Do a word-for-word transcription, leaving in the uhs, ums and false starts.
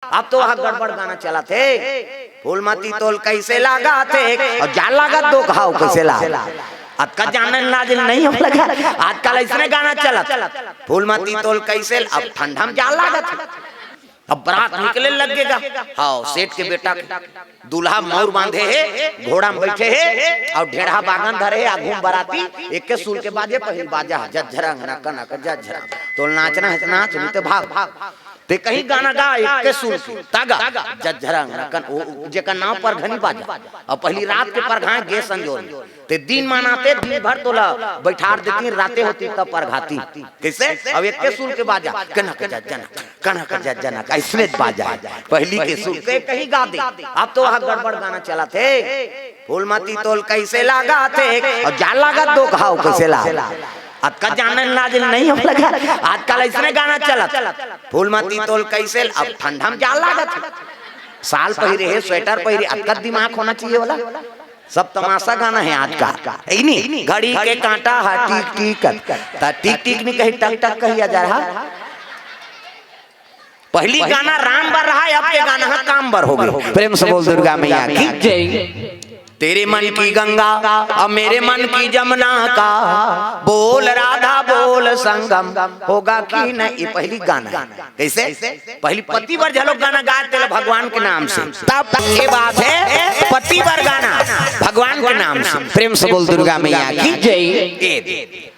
अब तो वह गड़बड़ गाना चलत हे, फूलमती तोल कैसे लागत हे, अउ जाड़ लागत दो घाव कैसे लाग। अतका जानन लाज नहीं हो लगा, आजकल ऐसने गाना चलत, फूलमती तोल कैसे, अब ठंडा में जाड़ लागत हे। अब बरात निकले लगेगा। हाँ, सेठ के बेटा के दूल्हा मौर बांधे हे, घोड़ा में बैठे हे, अउ ढेढ़ा बागन धरे हे, आगू में बराती, एक के सुर के बाजे, पहिली बाजा, झज्झरंग, नक, नक, झज्झरंग। तोल नाचना हे त नाच, नहीं त भाग, भाग। ते कहीं गाना गा, एक के सुर के, तागा, झज्झरंग, नक, नक, ओ, ओ, जेकर नाम परघनी बाजा। अउ पहिली रात के परघाए गे संजोर। ते दिन मानाते, दिन भर तोला बैठार देती, राते होती तब परघाती। कैसे? अब एक के सुर के बाजा, कनक जज्जनक, कनक जज्जनक, ऐसने बाजा हे। पहिली के सुर के कहीं गा दे। अब तो वह गड़बड़ गाना चलत हे, फूलमती तोल कैसे लागत हे, अउ जाड़ लागत दो घाव कैसे लाग। अतका जानन लाज नहीं हो लगा, आजकल ऐसने गाना चलत, फूलमती तोल कैसे, अब ठंडा में जाड़ लागत हे। साल पहिरे हे, स्वेटर पहिरे, अतका दिमाग होना चाहिए वाला। सब तमाशा गाना हे आज का। ए नी, घड़ी के कांटा ह टिक टिक, त टिक टिक नहीं कही, टक टक कही जा रहा। पहिली गाना राम बर रहा, अब के गाना ह काम बर हो गे। प्रेम से बोल दुर्गा मैया की। जय। तेरे मन की गंगा और मेरे मन की जमुना का, बोल राधा बोल संगम होगा कि नहीं, ये पहिली गाना हे। कैसे? पहिली पति बर घलोक गाना गाय तेला भगवान के नाम से, तब के बात हे पति बर गाना भगवान के नाम से। प्रेम से बोल दुर्गा मैया की। जय। ए,